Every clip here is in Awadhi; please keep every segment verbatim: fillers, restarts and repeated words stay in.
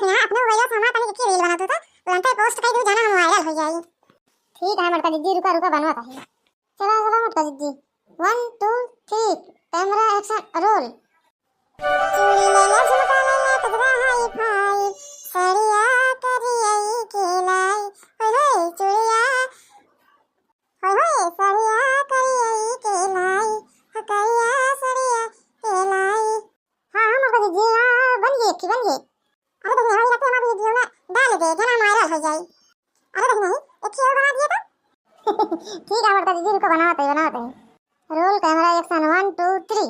यहाँ अपने मोबाइल से हमारा तनिक एक ही reel बना दो तो, तुरंते post कर दो, जाना हम viral हो जाई। ठीक है मोटका दीदी, रुका रुका बनवा ताही। चला चला मोटका दीदी, one two three, camera action, roll। चूड़ी लेला, झुमका लेला, कजरा हाई फाई, सड़िया करियई के लाई, होय होय चूड़िया, होय होय सड़िया करियई के लाई, हो करिया सड़िया के लाई। हाँ हाँ मोटका दीदी, हाँ बन गई, अच्छी बन गई। अरे बहिनी, हमारी लगता है हमारी video में डाल दे, जना viral हो जाई। अरे बहिनी, एक ही और बना दिया तो। ठीक है मोटका दीदी, रुको बनावत है, बनावत है। Roll camera action, one two three।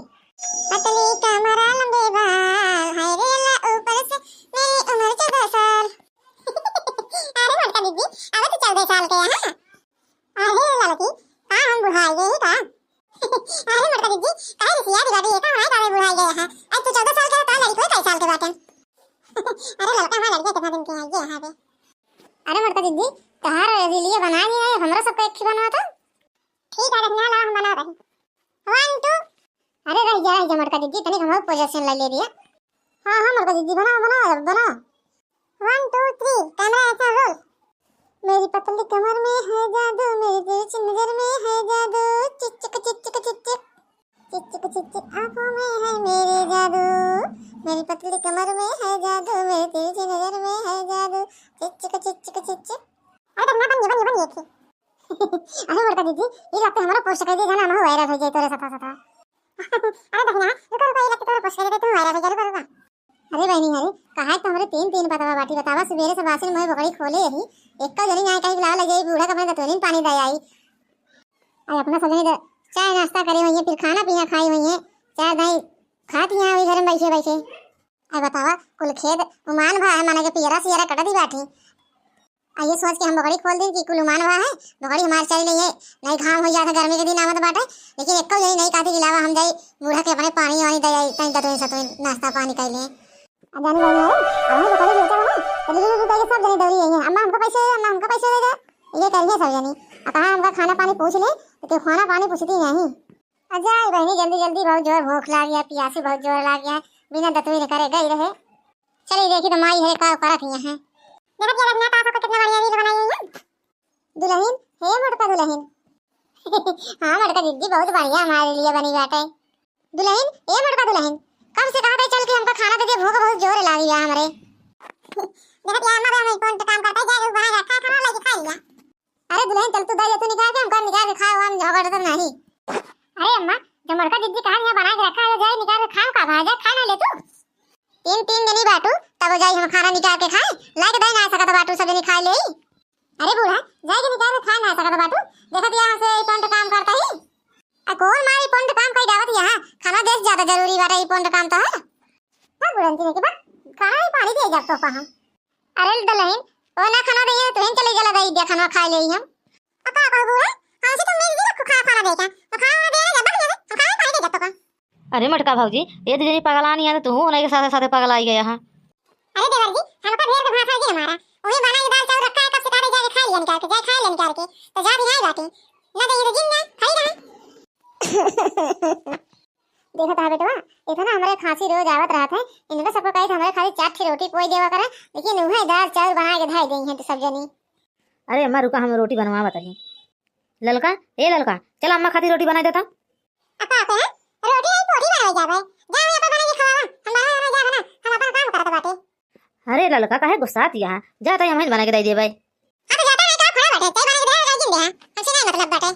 पतली कमर लंबे बाल, हाय रे अल्लाह ऊपर से मेरी उम्र चौदह साल। अरे मोटका दीदी, अबे तो चौदह साल के है। अरे ललकी, का हम बुढ़ाई गए ही का? अरे मोटका दीदी, काहे रिसियात बाटे, एका हमारे गाँव में बुढ़ाई गए हैं। आज तू चौदह साल के है, तो लड़की कई साल के बाटे। अरे ललका, हमार लड़किया कितना दिन के है, ये यहाँ पे। अरे मोटका दीदी, तहार लिए बनाई नहीं है, हमरा सबका एक ही बनवा तो। ठीक है, रखना ला, हम बना रही। One two। अरे रह जा, रह जा मोटका दीदी, तनिक हम position ले ले दिया। हाँ हाँ मोटका दीदी, बनाओ बनाओ बनाओ। One two three, camera action, roll। मेरी पतली कमर में है जादू, मेरी तिरछी नजर में है जादू, चिक चिक चिक चिक चिक चिक, चिक चिक चिक चिक आंखों में है मेरे जादू, मेरी पतली कमर में है जादू, मेरी तिरछी नजर में है जादू, चिक चिक चिक चिक चिक चिक। अरे बनिया बनिया बनिया बनिया थी। अरे मोटका दीदी, ये लगता हमारा post कर दे, जाना हम viral हो जाए तोरे सथा सथा। अरे बहिना, रुको रुको, ये लगता तोरे post कर दे, तुम viral हो जाए, रुको रुको। अरे बहिनी, अरे कहा तो हमरे तीन तीन पतवा बाटी, बतावा, सुबेरे से बासिन मुँहे बोकड़ी खोले यही, एक्को जनी ना कहीं लाओ ले जाई बूढ़ा के अपने दतुनिन पानी दे आई। अरे अपना सजनी तो चाय नाश्ता करे हुई है, फिर खाना पीना खाई हुई है, चाय दाई खाती हैं वही घर में बैठे बैठे। अरे बतावा, कुल खेत उमान भा है, माने के पियरा सियरा कटत ही बाटी। आ ये सोच के हम बोकड़ी खोल दिन कि कुल उमान भा है, बोकड़ी हमार चल रही है, नहीं घाम हो जाता गर्मी के दिन आवत बाटे, लेकिन एक्को जनी नहीं कहती कि लावा हम जाई बूढ़ा के अपने पानी वानी दे आई, तनी दतुइन सतुइन नाश्ता पानी कर ले। आ जानी जानी है, अब हम बोकड़ी बेचा बना, तो लुलु लुलु करके सब जनी दौड़ी आई है, अम्मा हमको पैसे दे दे, अम्मा हमको पैसे दे दे, ये करिए सब जनी। आ कहाँ हमका खाना पानी पूछ ले, तो केहू खाना पानी पूछती नहीं। आ जाई बहिनी जल्दी जल्दी, बहुत जोर भूख लाग गया, पियासी बहुत जोर लाग गया, बिना दतुइन करे गई रहे। चली देखी तो माई है का करत हिया है। देखत या रखना का सबको कितना बढ़िया reel बनाई हुई है। दुलहिन, हे मोटका दुलहिन। हाँ मोटका दीदी, बहुत बढ़िया हमारे लिए बनी बाटे। दुलहिन, ए मोटका दुलहिन, कब से कहत है चल के हमका खाना दे दे, भूख बहुत जोर लागी बा हमरे। देखत या अम्मा भी हम कौन काम करता है, जाके बना के रखा है, खाना लेके खा लिया। अरे दुलहिन, चल तू दे दे, तू निकाल के, हमका निकाल के खाओ, हम झगड़ तो नहीं। अरे अम्मा, जो मोटका दीदी कहा यहाँ बना के रखा है, जाए निकाल के खाओ का भाई, जाए खा ना ले तू। तीन तीन जनी बाटू, तब जाई हम खाना निकाल के खाए, लाइक दे ना सकत बाटू, सब जनी खाए ले। अरे बूढ़ा, जाए के निकाल के खाए ना सकत बाटू, देखत यहाँ से ई पंड काम करता ही। आ कौन मारी पंड काम कई जावत यहाँ, खाना देश ज्यादा जरूरी बाटे ई पंड काम तो है। हाँ बुढ़न जी की बात, खाना ही पानी दे जाब तो हम। अरे दुलहिन, ओ ना खाना दे, तुहिन चले जला दे, दे खाना खा ले हम। अब का कहबू रे? हमसे तो मेरी जी को खा खाना दे क्या? तो खाना दे ना, जब दे दे, हम खाना पानी दे जब तो का। अरे मोटका भौजी, ये दीदी पगलानी है तो तू उन्हीं के साथे साथे पगलाई गया है। अरे देवर जी, हमका ढेर के भाषा जी हमारा, वही बना के दाल चाउर रखा है, कब से कहा जाके खा लिया निकाल के, जाए खा ले निकाल के, तो जा भी नहीं बाटी, ना दे तो जिंदा खाई रहा। देखत हा बेटवा, इतना हमरे खांसी रोज आवत रहत है, इनका सबको कही हमरे खाली चार ठे रोटी पोई देवा करे, लेकिन उहे दाल चाउर बना के धाई देई हैं तो सब जनी। अरे अम्मा रुका, हम रोटी बनवावत हई। ललका, ए ललका, चल अम्मा खातिर रोटी बनाई देता। अक्का, अक्का, हैं? रोटी नहीं, पोटी बनावे जाबे। जा, वहीं अपन बना के खवावा। हम बना, बना जाबे ना, हम अपन काम करत बाटे। अरे ललका, काहे गुस्सात हिया? जा, तई हमहिन बना के दे देबे। हाँ, तो जाता नहीं, का खड़ा बाटे? तई बना के दे, दे, दे, हाँ। हमसे नहीं मतलब बाटे।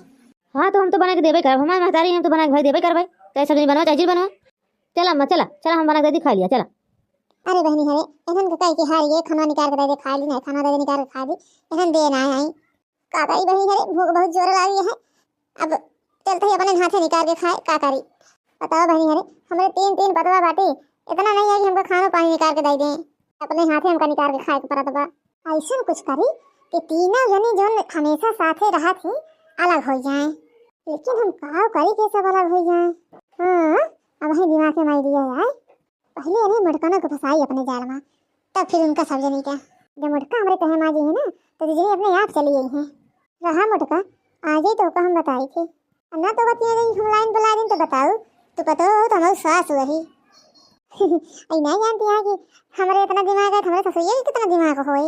हाँ, तो हम तो बना के देबे करब। हमार महतारी, हम तो बना के भाई देबे करबे। चाहे सब्जी बनवा, चाहे जिल बनवा। चला अम्मा, चला, चला, हम बना के दे दी, खा लिया, चला। अरे बहनी, हरे, इन्हन के कह के हार गए, खाना निकाल के दे दे, खा ली, नहीं खाना दे दे, निकाल के खा ली। इन्हन दे ना आई। का करी बहिनी, हरे भूख बहुत जोर लागी है। अब चलते ही अपने हाथे निकाल के खाए, का करी? बताओ बहिनी, हरे हमरे तीन तीन पतवा बाटी, इतना नहीं है कि हमका खानो पानी निकाल के दे दें, अपने हाथे हमका निकाल के खाए के पड़त बा। ऐसन कुछ करी कि तीनों जनी जौन हमेशा साथे रहत ही, अलग हो जाए। लेकिन हम का करी कि सब अलग हो जाए? हाँ, अब वही दिमाग में idea आए। पहले अरे मोटकनों को फंसाई अपने जाल में, तब फिर उनका सब जनी का। जब मोटका हमरे तहे में आ जाइए ना, तो दीदी अपने आप चली गई हैं। रहा मोटका, आ जाई तो का हम बताई थे। अब ना तो बतिया रही, हम line बुला दिन तो बताऊ, तू पतो हो तो हमारी सास वही। अई नाहीं जानती है कि हमरे इतना दिमाग है, हमरे ससुरिया के कितना दिमाग होई।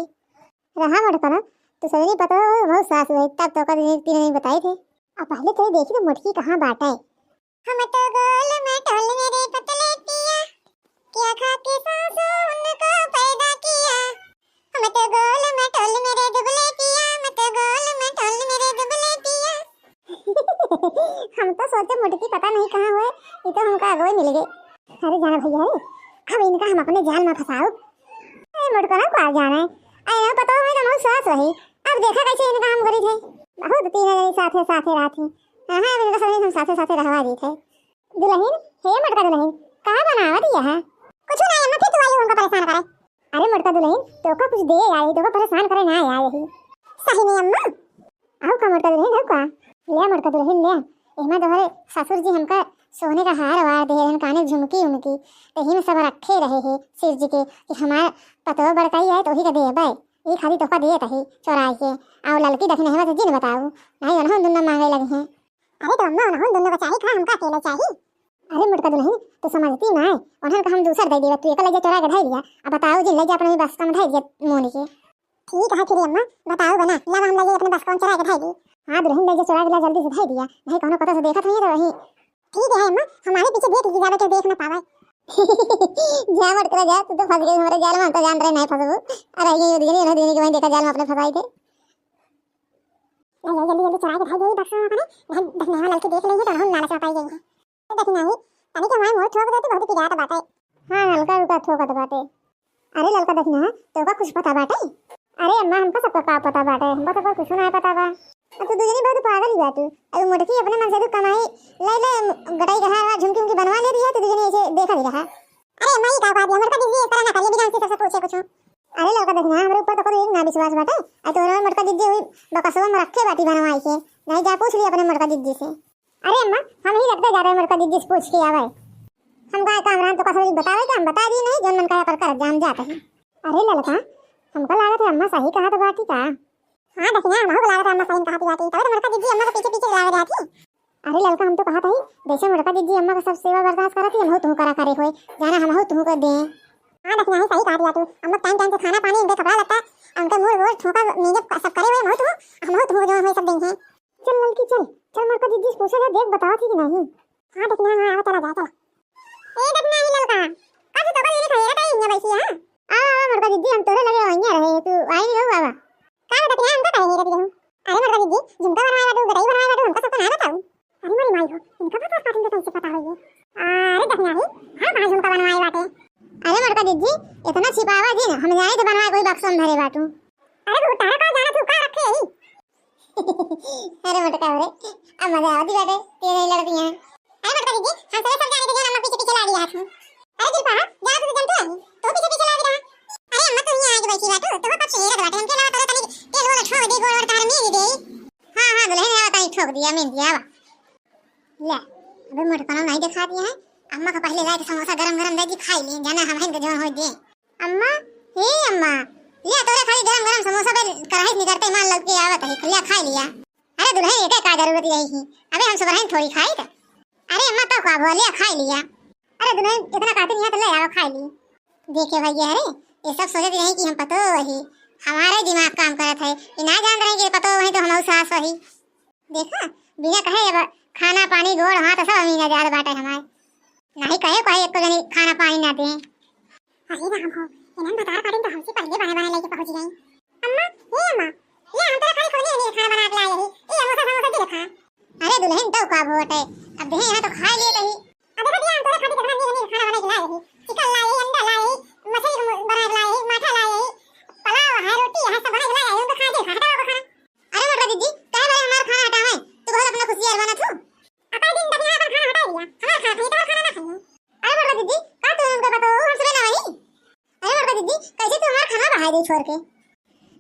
रहा मोटकनो, तू सजनी पतो हो, बहुत सास हुई, तब तो कभी एक तीन नहीं बताई थे। अब पहले तो देखी तो मोटकी कहाँ बाटे। हम तो गोल मटोल मेरे पतले पिया, क्या खा के सासू उनको पैदा किया। हम तो गोल मटोल मेरे दुबले पिया, हम तो गोल मटोल मेरे दुबले पिया। हम तो सोचे मोटकी पता नहीं कहाँ हुए, ये तो हमका अगवे मिल गए। अरे जाना भैया रे, अब इनका हम अपने जाल में फंसाओ। अरे मोटकनो का जाना है, अरे पता हो भाई तो बहुत सास रही। अब देखा कैसे इनका हम करी थे। बहुत तीनों जने साथे साथे रहती। हाँ, हाँ, अब इनका सभी हम साथे साथे रहवा दी थे। दुलहिन, हे मोटका दुलहिन, का बनावत यह? कुछ ना अम्मा, फिर तू आई हमका परेशान करे। अरे मोटका दुलहिन, तोका कुछ दे आई, तोका परेशान करे ना आई यही। सही में अम्मा? आऊ का मोटका दुलहिन, आऊ का? ले मोटका दुलहिन ले। एमा तोहरे ससुर जी हमका सोने का हार वार दे रहन, काने झुमकी उमकी। तही में सब रखे रहे हैं शिव जी के कि हमार पतोह बड़काई आए तो वही का देबे। ई खाली तोहका देत ही चोराई के। आऊ ललकी दखिनहवा से जिन बताऊ, नहीं उन्हों दुन्ना मांगे लगी हैं। अरे तो अम्मा, उन्हों दुन्नो का चाही का, हमका अकेले चाही? अरे मोटका दुलहिन, तू समझती ना है, उन्हन का हम दूसर दे देबे, तू एक ले जा चोरा के धई लिया। अब बताओ जी, ले जा अपने बक्सा में धई दिया मोनी के। ठीक है फिर अम्मा, बताओ बना, ला हम ले जाई अपने बक्सा में चोरा के धई दी। हाँ दुलहिन, ले जा चोरा के ला जल्दी से धई दिया, नहीं कौनो पता से देखत हुई तो वही। ठीक है अम्मा, हमारे पीछे देख ली जावे, केहू देख ना पावे। जा मोटका जा, तू तो फंस गई हमारे जाल में, हम तो जानत रहे नहीं फंसबू। अरे ये दुगनी, ये दुगनी के वहीं देखा जाल में अपने फंसाई थे। ले जाई जल्दी जल्दी चोरा के धई दे बक्सा में अपने, नहीं दखिनहवा ललकी देख लेंगे तो हम लालच में पाई गई है। तो दखिनही, तनी के माई मोर थोक देती, बहुत पिरात बाटे। हाँ, हल्का हल्का थोकत बाटे। अरे ललका दखिनहा, तोका कुछ पता बाटे? अरे अम्मा, हमका सबका का पता बाटे, हमका सबका कुछ ना पता बा। अब तू दुजनी बहुत पागल ही बाटू। अब मोटकी अपने मन से तू कमाई ले ले, गटाई गहार झुमकी उमकी बनवा ले रही है, तू दुजनी ऐसे देखा नहीं रहा। अरे अम्मा, ये का बात है? मोटका दीदी इस तरह ना करिए, बिना हमसे सबसे पूछे कुछ। अरे ललका दखिनहा, हमरे ऊपर तो कभी एक ना विश्वास बाटे। आ तोहरे मोटका दीदी हुई बकसवा में रखे बाटी बनवाई के, नहीं जा पूछ ली अपने मोटका दीदी से। अरे अम्मा, हम ही लगते जा रहे मोटका दीदी से पूछ के आवे। हम का काम रहन तो का सब बतावे के, हम बता दी नहीं, जौन मन कहे पर कर जाम जात है। अरे ललका, हमका लागत है अम्मा सही कहा तो बाटी का। हाँ दखिनहा, हमहू को लागत है अम्मा सही कहा तो बाटी, तबे तो मोटका दीदी अम्मा के पीछे पीछे लावे जाती। अरे ललका, हम तो कहा था ही, जैसे मोटका दीदी अम्मा का सब सेवा बर्दाश्त करत ही, हमहू तू करा करे होए, जाना हमहू तू कर दे। हाँ दखिनहा, सही कहा तो बाटी, अम्मा टाइम टाइम से खाना पानी, इनके कपड़ा लत्ता, उनके मूड़ वूड़ ठोका मेजब सब करे होए, हमहू तू, हमहू तू जो होए सब देंगे। चल ललकी चल, चल मोटका दीदी से पूछा जा, देख बतावत ही कि नहीं। हाँ दखिनहा, हाँ, आवा चला जा, चला। ए दखिनहा, ही ललका, का तू तो कल ये खैरा ताई इन्हें बैठी है? आ, आ, मोटका दीदी, हम तोरे लगे वहीं रहे, तू आई नहीं हो बाबा। का हो दखिनहा, हमका कहे नहीं रहती हूँ? अरे मोटका दीदी, झुमका बनवाए बाटू, गटाई बनवाए बाटू, हमका सबका ना बताऊ। अरे मोरी माई हो, इनका पता काटन के कैसे पता होई? अरे दखिनहा ही, हाँ, हाँ, झुमका बनवाए बाटे। अरे मोटका दीदी, इतना छिपावा जिन, हम जाने तो बनवाए कोई बक्सा में धरे बाटू। अरे तू तारा का जाना, तू का रखे ही? अरे मोटका रे, अब मजा आवत बाटे, तेरे लड़ती हैं। अरे मोटका दीदी, हम सभी सब जाने के जो अम्मा पीछे पीछे लागी हाथ में। अरे दीपा, जा तू जंतु आई, तो पीछे पीछे लागी रहा। अरे अम्मा तू ही आगे बैठी बाटू, तो कब से हेरत बाटे, हमके लगा तो तनी तेल वाला ठोक दे, गोड़ और तार मेरी दे। हाँ, हाँ, दुलहिन आवा, तनी ठोक दिया, मेन दिया, आवा। ले, अबे मोटकनो नहीं दिखा दिया है, अम्मा का पहले जाके समोसा गरम गरम दे दी, खाई ली, जाना हम हैं के जौन होई दे। अम्मा, हे अम्मा, लिया तोरे खाली गरम गरम समोसा पे कढ़ाई निकरते मान लग के आवत है, लिया खाई लिया। अरे दुलहिन, एके का जरूरत यही ही? अबे हम सुबह थोड़ी खाई था। अरे अम्मा, तो का बोल, लिया खाई लिया। अरे दुलहिन, इतना कातिन यहाँ तो ले आओ, खाई ली। देखे भैया रे, ये सब सोचत रही कि हम पतो वही, हमारे दिमाग काम करत है, ये ना जान रहे कि पतो वही तो हम सास वही। देखा, बिना कहे अब खाना पानी गोड़ हाथ सब अमीन आजाद बाटे हमार। नाही कहे कोई एको जनी खाना पानी ना दे। अरे राम हो, इन्हन भतार काटिन तो हमसे पहले बने बने लेके पहुंच गई। अम्मा, हे अम्मा, ले हम तोरा खाली खोले नहीं खाना बना के लाए रही। ए समोसा समोसा दे खा। अरे दुलहिन तो का भोट है, अब देहे यहाँ तो खा लिए रही। अब देखो दिया हम तोरा खातिर कितना नहीं नहीं खाना बना के लाए रही। चिकन लाए, अंडा लाए, मछली बना के लाए, माठा लाए, पुलाव है, रोटी है, सब बना के लाए, हम तो खा दे, हटाओ खाना। अरे मोटका दीदी, काहे बारे हमार खाना हटावे? तू बहुत अपना खुशियार बना तू। अकाई दिन तक यहाँ अपन खाना हटा दिया। हमार खाना खाइए, तुम्हारा खाना ना खाइए। अरे मोटका दीदी, का तू उनका बताओ, हम सुने ना वही। अरे मोटका दीदी, कैसे तू हमार खाना बढ़ा दे छोड़ के?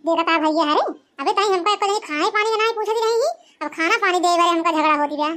देखा था भैया, अरे, अबे ताई हमका एक कहीं खाए पानी ना पूछत रही, अब खाना पानी दे बारे हमका झगड़ा होती बा।